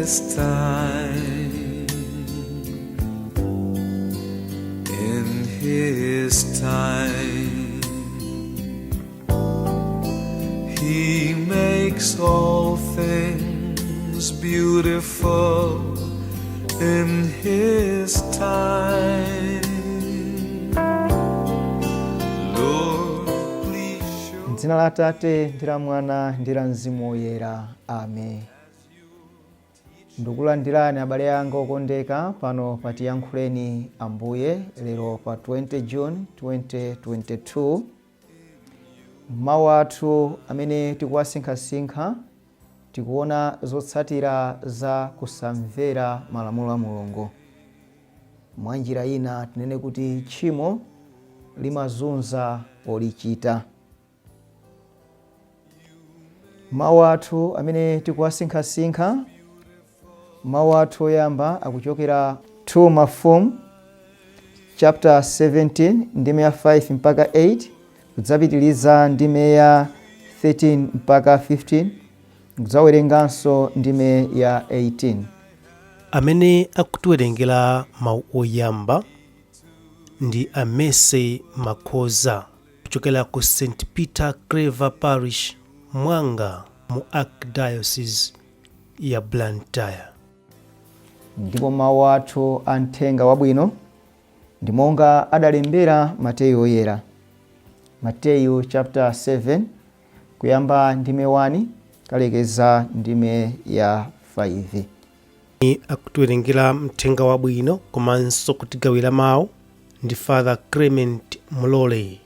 His time. In His time, He makes all things beautiful in His time. Lord, please show. M'dzina la Atate ndi la Mwana ndi la Mzimu Woyera, amen. Ndikulandirani abale anga okondeka pano pa Tiyankhuleni Ambuye lero pa 20 June 2022. Mawu athu amene tikuwasinkhasinkha, tikuona zotsatira za kusamvera malamulo a Mulungu. Mwa njira ina tinene kuti tchimo limazunza polichita. Mawu athu amene tikuwasinkhasinkha, mawu athu oyamba akuchokera 2 Mafumu chapter 17 ndime ya 5 mpaka 8, kudzapitiliza ndime ya 13 mpaka 15, kudzawerenganso ndime ya 18. Amene akutiwerengera mawu oyamba ndi a Mercy Makhoza kuchokera ku St Peter Claver Parish, Mwanga, mu Archdiocese ya Blantyre. Ndipo mawu athu a mthenga wabwino ndi monga adalembera Mateyu Oyera, Mateyu chapter 7, kuyamba ndime 1 kalekeza ndime ya 5. Akutiwerengera mthenga wabwino komanso kutigawira mawu ndi Father Clement Mulole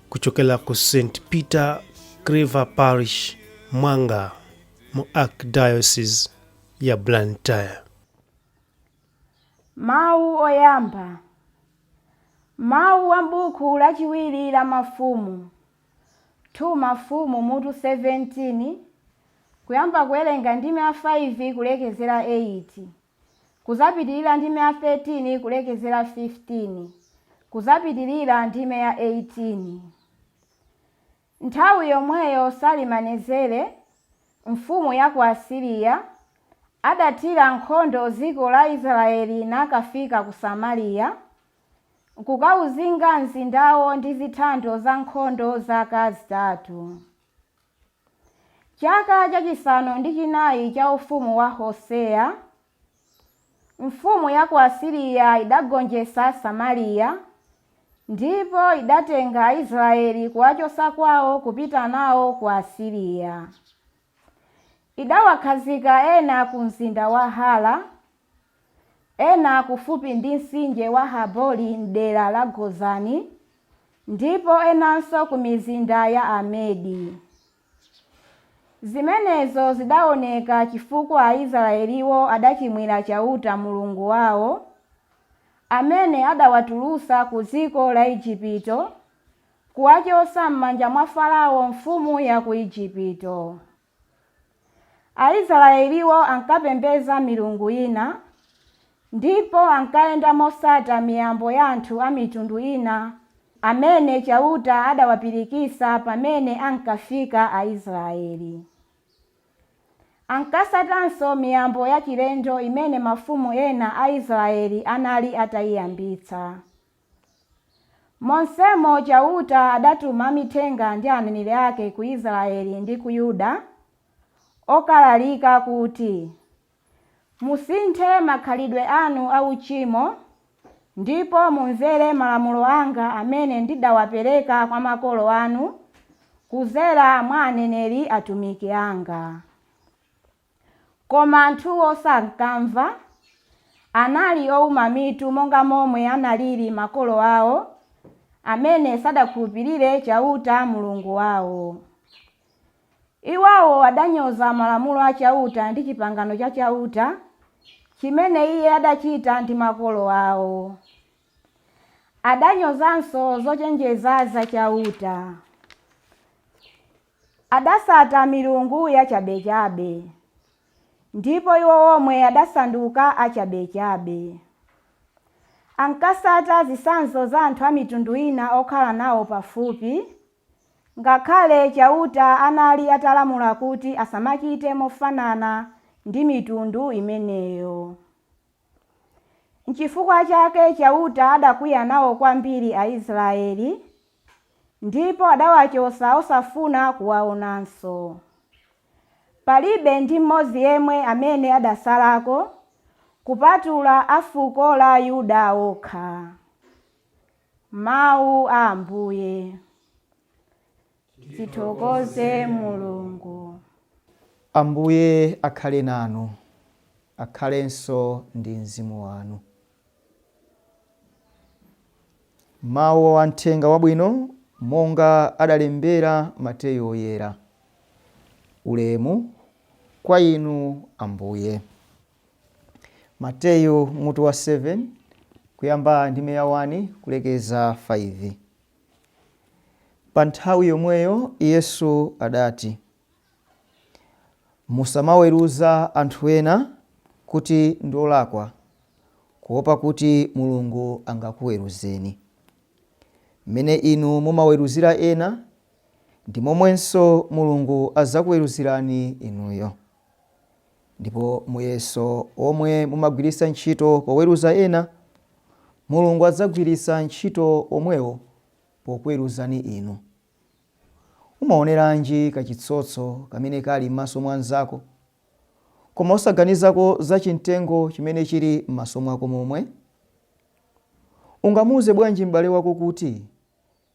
kuchokera ku St Peter Claver Parish, Mwanga, mu Archdiocese ya Blantyre. Mawu oyamba. Mawu a m'buku lachiwiri la Mafumu. 2 Mafumu mutu 17, kuyamba kuwerenga ndime ya 5 kulekezera 8, kuzapitirira ndime ya 13 kulekezera 15, kuzapitirira ndime ya 18. Nthawi yomweyo Salimanezere, mfumu ya ku Asiriya, adathira nkhondo dziko la Israeli nakafika ku Samariya, nkukauzinga mzindawo ndi zithando za nkhondo zaka zitatu. Chaka chachisanu ndi chinayi cha ufumu wa Hoseya, mfumu ya ku Asiriya idagonjetsa Samariya, ndipo idatenga Aisraeli kuwachotsa kwawo kupita nawo ku Asiriya. Idawakhazika ena ku mzinda wa Hala, ena kufupi ndi mtsinje wa Habori m'dera la Gozani, ndipo enanso ku mizinda ya Amedi. Zimenezo zidaoneka chifukwa Aisraeliwo adachimwira Chauta Mulungu wao, amene adawatulutsa ku dziko la Ejipito, kuwachotsa m'manja mwa Farao mfumu ya ku Ejipito. Aisraeliwo ankapembedza milungu ina, ndipo ankayenda motsata miyambo ya anthu a mitundu ina amene Chauta adawapirikitsa pamene ankafika Aisraeli. Ankatsatanso miyambo yachilendo imene mafumu ena a Israeli anali atayiyambitsa. Monsemo Chauta adatuma amithenga ndi aneneri ake ku Israeli ndi ku Yuda, okalalika kuti, Musinthe makhalidwe anu auchimo, ndipo mumvere malamulo anga amene ndidawapereka kwa makolo anu kudzera mwa aneneri atumiki anga. Koma anthuwo sankamva, anali ouma mitu monga momwe analiri makolo ao, amene sadakhulupirire Chauta Mulungu wao. Iwowo adanyoza malamulo a Chauta ndi chipangano cha Chauta chimene Iye adachita ndi makolo ao. Adanyozanso zochenjeza za Chauta. Adatsata milungu yachabechabe, ndipo iwo omwe adasanduka achabechabe. Ankatsata zitsanzo za anthu a mitundu ina okhala nawo pafupi, ngakhale Chauta anali atalamula kuti asamachite mofanana ndi mitundu imeneyo. Nchifukwa chake Chauta adakwiya nawo kwambiri Aisraeli, ndipo adawachotsa osafuna kuwaonanso. Palibe ndi mmodzi yemwe amene adasalako, kupatula a fuko la Yuda okha. Mawu a Ambuye. Tithokoze Mulungu. Ambuye akhale nanu, akhalenso ndi mzimu wanu. Mawu a mthenga wabwino monga adalembera Mateyu Oyera. Ulemu kwa inu Ambuye. Mateyu mutu wa 7 kuyamba ndime ya 1 kulekeza 5. Pa nthawi yomweyo Yesu adati, Musamaweruza anthu ena kuti ndi olakwa, kuopa kuti Mulungu angakuweruzeni. Mmene inu mumaweruzira ena, ndi momwenso Mulungu adzakuweruzirani inuyo. Ndipo muyeso womwe mumagwiritsa ntchito poweruza ena, Mulungu adzagwiritsa ntchito womwewo pokuweruzani inu. Umaoneranji kachitsotso kamene kali m'maso mwa mnzako, koma osaganizako za chimtengo chimene chili m'maso mwako momwe? Ungamuuze bwanji m'bale wako kuti,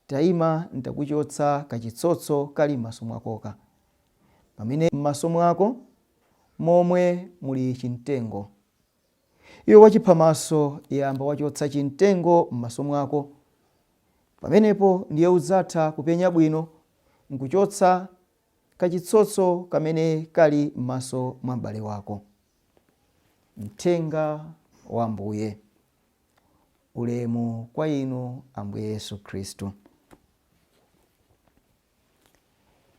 Taima ntakuchotsa kachitsotso kali m'maso mwakoka, pamene m'maso mwako momwe muli chimtengo? Iwe wachiphamaso, yamba wachotsa chimtengo m'maso mwako, pamenepo ndiye udzatha kupenya bwino nkuchotsa kachitsotso kamene kali m'maso mwa m'bale wako. Mthenga wa Ambuye. Ulemu kwa inu Ambuye Yesu Khristu.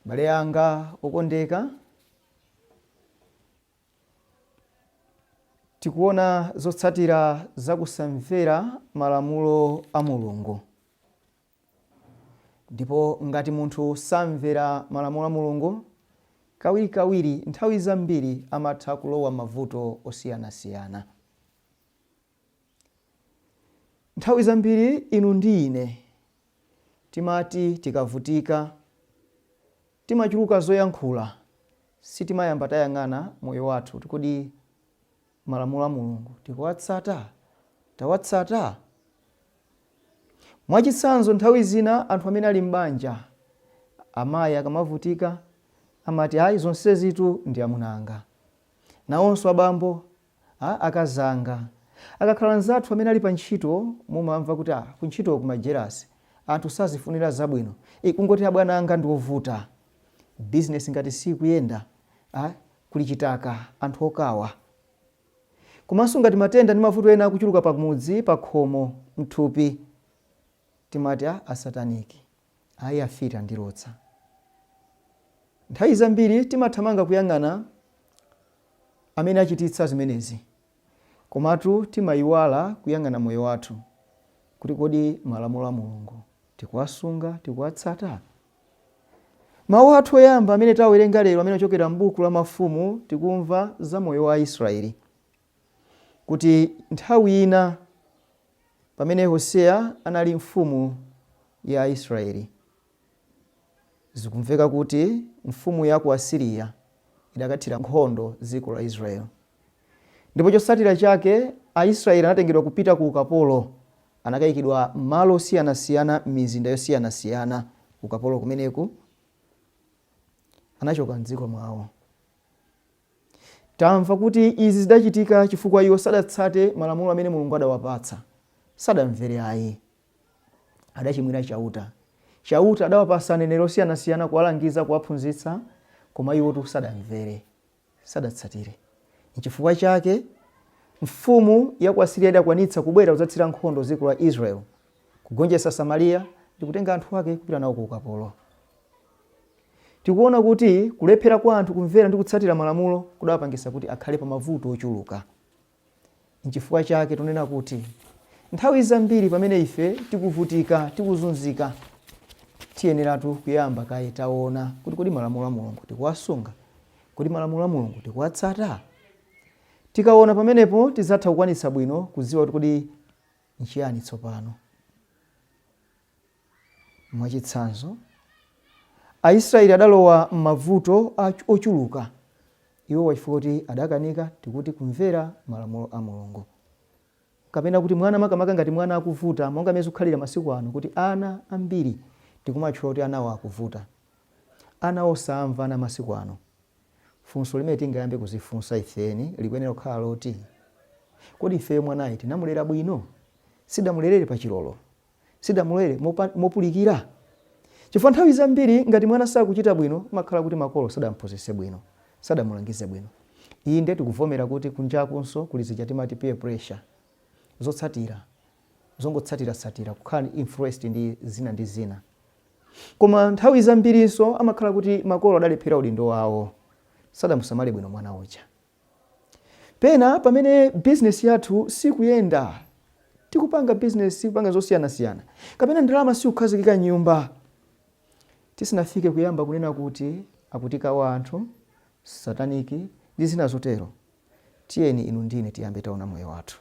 Abale anga okondeka, tikuona zotsatira za kusamvera malamulo a Mulungu. Ndipo ngati munthu samvera malamulo a Mulungu, kawirikawiri, nthawi zambiri amatha kulowa m'mavuto osiyanasiyana. Nthawi zambiri inu ndi ine timati tikavutika timachuluka zoyankhula, sitimayamba tayang'ana moyo wathu kuti kodi malamulo a Mulungu tikuwatsata? Tawatsata? Mwachitsanzo nthawi zina anthu amene ali m'banja, amayi akamavutika amati ayi zonsezitu ndi amuna anga. Nawonso abambo a akazi anga. Akakhala anzathu amene ali pa ntchito mumamva kuti ah kuntchitoku majelasi, anthu sazifunira zabwino, eh kungoti abwana anga ndi ovuta. Bizinesi ngati siikuyenda, ah kuli chitaka, anthu okawa. Komanso ngati matenda ndi mavuto ena akuchuluka pamudzi, pakhomo, mthupi, timati ah asataniki, ayi afiti andilodza. Nthawi zambiri timathamanga kuyang'ana amene achititsa zimenezi, komatu timayiwala kuyang'ana moyo wathu kuti kodi malamulo a Mulungu tikuwasunga, tikuwatsata? Mawu athu oyamba amene tawerenga lero amene achokera m'buku la Mafumu tikumva za moyo wa Aisraeli kuti nthawi ina pamene Hoseya anali mfumu ya Aisraeli zikumveka kuti mfumu ya ku Asiriya idakathira nkhondo dziko la Israel. Ndipo chotsatira chake Aisraeli anatengedwa kupita ku ukapolo, anakayikidwa m'malo osiyanasiyana m'mizinda yosiyanasiyana. Ukapolo kumeneku anachoka m'dziko mwawo. Tamva kuti izi zidachitika chifukwa iwo sadatsate malamulo amene Mulungu adawapatsa, sadamvere ayi. Adachimwira Chauta. Chauta adawapatsa aneneri osiyanasiyana kuwalangiza, kuwaphunzitsa, koma iwotu sadamvere, sadatsatire. Nchifukwa chake mfumu ya ku Asiriya idakwanitsa kubwera kudzathira nkhondo dziko la Israel, kugonjetsa Samariya ndi kutenga anthu ake kupita nawo ku ukapolo. Tikuona kuti kulephera kwa anthu kumvera ndi kutsatira malamulo kudawapangitsa kuti akhale pa mavuto ochuluka. Nchifukwa chake tunena kuti nthawi zambiri pamene ife tikuvutika, tikuzunzika, tiyeneratu kuyamba kaye taona kuti kodi malamulo a Mulungu tikuwasunga? Kodi malamulo a Mulungu tikuwatsata? Tikaona pamenepo tidzatha kukwanitsa bwino kudziwa kuti kodi nchiyani tsopano. Mwachitsanzo, Aisraeli adalowa m'mavuto ochuluka iwowa chifukwa kuti adakanika tikuti kumvera malamulo a Mulungu. Kapena kuti mwana makamaka ngati mwana akuvuta monga mmene zikukhalira masiku ano kuti ana ambiri tikumatchula kuti anawa akuvuta. Ana osamva ana masiku ano. Funso limene tingayambe kuzifunsa ife eni likuyenera kukhala loti, Kodi ifeyo mwanayi tinamulera bwino? Sitidamulerere pachilolo? Sitidamulere mopulikira? Chifukwa nthawi zambiri ngati mwana sakuchita bwino amakhala kuti makolo sadamphunzitse bwino, sadamulangize bwino. Inde tikuvomera kuti kunjakunso kuli zija timati peer pressure, zotsatira, zongotsatiratsatira, kukhala influenced ndi zina ndi zina. Koma nthawi zambirinso amakhala kuti makolo adalephera udindo wawo, sadamusamale bwino mwana uja. Pena pamene bizinesi yathu sikuyenda, tikupanga bizinesi, kupanga zosiyanasiyana, kapena ndalama sikukhazikika m'nyumba, tisanafike kuyamba kunena kuti akutikawa anthu, satanic ndi zina zotero, tiyeni inu ndine tiyambe taona moyo wathu.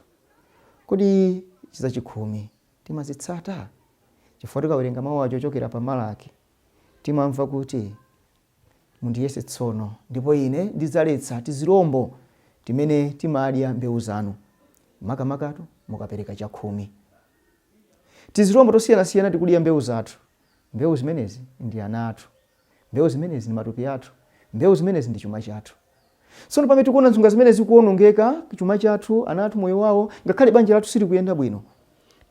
Kodi zachikhumi timazitsata? Chifukwa tikawerenga mawu aja ochokera pa Malaki, timamva kuti, Mundiyese tsono, ndipo ine ndidzaletsa tizilombo timene timadya mbewu zanu, makamakatu mukapereka chakhumi. Tizilombo tosiyanasiyana tikudya mbewu zathu. Mbewu zimenezi ndi ana athu. Mbewu zimenezi ndi matupi athu. Mbewu zimenezi ndi chuma chathu. Tsono pamene tikuona zinthu zimene zikuonongeka, chuma chathu, ana athu, moyo wawo, ngakhale banja lathu silikuyenda bwino,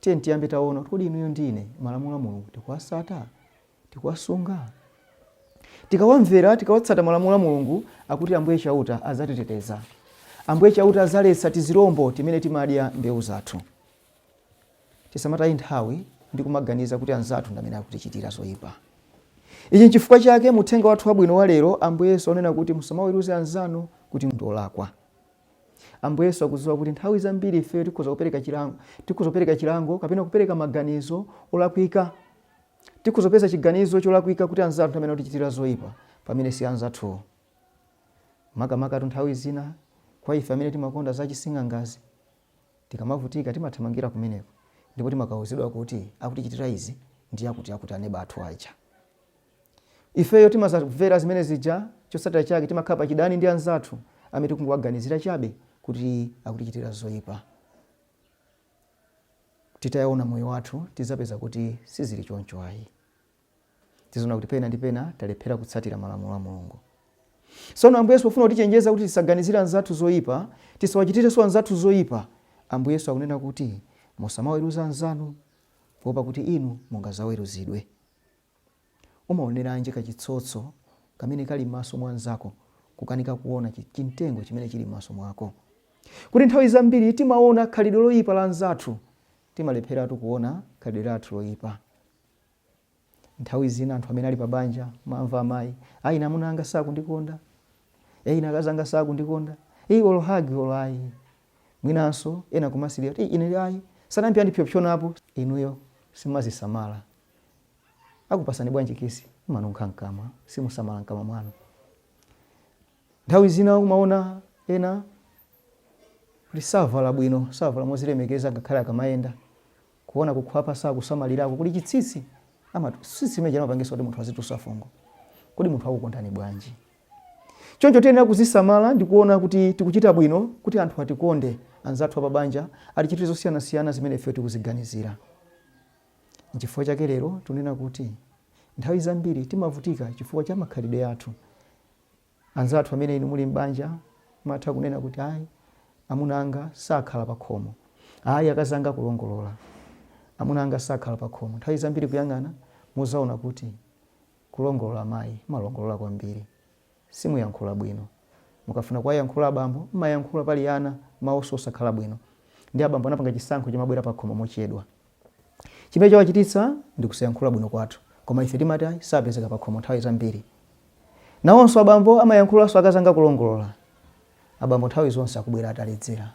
tiyeni tiyambe taona kuti kodi inuyo ndi ine malamulo a Mulungu tikuwatsata? Tikuwasunga? Tikawamvera, tikawatsata malamulo a Mulungu, akuti Ambuye Chauta adzatiteteza. Ambuye Chauta adzaletsa tizilombo timene timadya mbewu zathu. Tisamataye nthawi ndi kumaganiza kuti anzathu ndi amene akutichitira zoipa. Ichi nchifukwa chake mu uthenga wathu wabwino wa lero Ambuye Yesu akunena kuti musamaweruze anzanu kuti ndi olakwa. Ambuye Yesu akudziwa kuti nthawi zambiri ifeyo tikhoza kupereka chilango, tikhoza kupereka chilango kapena kupereka maganizo olakwika. Tikhoza kupeza chiganizo cholakwika kuti anzathu ndi amene akutichitira zoipa pamene si anzathuwo. Makamakatu nthawi zina kwa ife amene timakonda za chising'angazi, Tikamavutika timathamangira kumeneko ndipo timakauzidwa kuti akutichitira izi ndi akuti akuti aneba athu aja. Ifeyo timazamvera zimene zija, chotsatira chake timakhala pachidani ndi anzathu amene tikungowaganizira chabe kuti akutichitira zoipa. Titaona moyo wathu tidzapeza kuti sizili choncho ayi. Tizaona kuti pena ndi pena talephera kutsatira malamulo a Mulungu. Tsono Ambuye Yesu pofuna kutichenjeza kuti tisaganizire anzathu zoipa, tisawachitirenso anzathu zoipa, Ambuye Yesu akunena kuti musamaweruze anzanu kuopa kuti inu mungazaweruzidwe. Umaoneranji kachitsotso kamene kali m'maso mwa mnzako kukanika kuona chimtengo chimene chili m'maso mwako? Kuti nthawi zambiri timaona khalidwe loipa la anzathu, timalepheratu kuona khalidwe lathu loipa. Nthawi zina anthu amene ali pa banja umamva amayi, ayi ine amuna anga sakundikonda, eyi ine akazi anga sakundikonda, eyi olo hug olo ayi. Mwinanso ena kumasilira kuti ine ayi sanayambe andipsopsonapo. Inuyo simumazisamala. Akupasani bwanji kiss imanunkha mkamwa, simusamala mkamwa mwanu. Nthawi zina umaona ena kuti savala bwino, savala mozilemekeza ngakhale akamayenda. Kuona kukhwapa sakusamalirako kuli chitsitsi amati tsitsi limene limapangitsa kuti munthu azitulutsa fungo. Kodi munthu akukondani bwanji? Choncho tiyenera kuzisamala ndi kuona kuti tikuchita bwino kuti anthu atikonde, anzathu apabanja atichitire zosiyanasiyana zimene ifeyo tikuziganizira. Nchifukwa chake lero tunena kuti nthawi zambiri timavutika chifukwa cha makhalidwe athu. Anzathu amene inu muli m'banja mumatha kunena kuti ayi amuna anga sakhala pakhomo, ayi akazi anga kulongolola, amuna anga sakhala pakhomo. Nthawi zambiri kuyang'ana muzaona kuti kulongolola amayi mumalongolola kwambiri, simuyankhula bwino. Mukafuna kuwayankhula abambo mmayankhula pali ana mawunso osakhala bwino. Ndi abambo anapanga chisankho chomabwera pakhomo mochedwa. Chimene chawachititsa ndi kusayankhula bwino kwathu. Koma ife timati ayi sapezeka pakhomo nthawi zambiri. Nawonso abambo amayankhulanso akazi anga kulongolola. Abambo nthawi zonse akubwera ataledzera.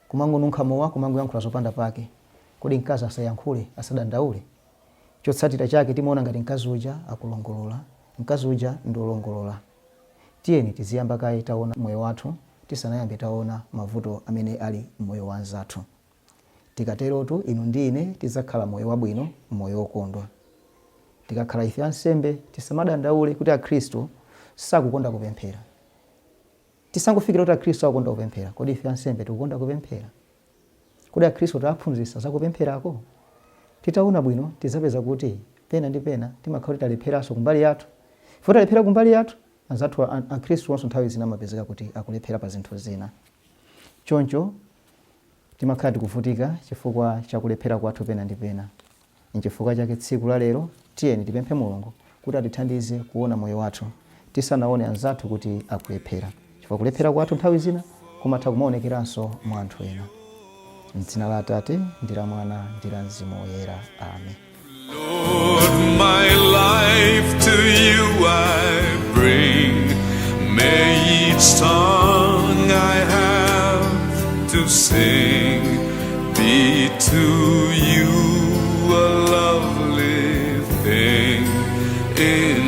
Kumangonunkha mowa, kumangoyankhula zopanda pake. Kodi mkazi asayankhule, asadandaule? Chotsatira chake timaona ngati mkazi uja akulongolola, mkazi uja ndi wolongolola. Tiyeni tiziyamba kaye taona moyo wathu, Tisanayambe taona mavuto amene ali mmoyo wa anzathu. Tikaterotu inu ndi ine tidzakhala moyo wabwino, moyo wokondwa. Tikakhala ife ansembe tisamadandaule kuti akhristu sakukonda kupemphera. Tisangofikira kuti akhristu akukonda kupemphera. Kodi ife ansembe tikukonda kupemphera? Kodi akhristu taphunzitsa za kupempherako? Titaona bwino tidzapeza kuti pena ndi pena timakhala kuti talepheranso kumbali yathu. Ifo talephera kumbali yathu, anzathu akhristu onso nthawi zina amapezeka kuti akulephera pa zinthu zina. Choncho timakhala tikuvutika chifukwa chakulephera kwathu pena ndi pena. Nchifukwa chake tsiku la lero tiyeni tipemphe Mulungu kuti atithandize kuona moyo wathu tisanaone anzathu kuti akulephera, chifukwa kulephera kwathu nthawi zina kumatha kumaonekeranso mwa anthu ena. M'dzina la Atate ndi la Mwana ndi la Mzimu Woyera, amen. Lord, my life to you I bring. May each song I have to sing be to you a lovely thing. In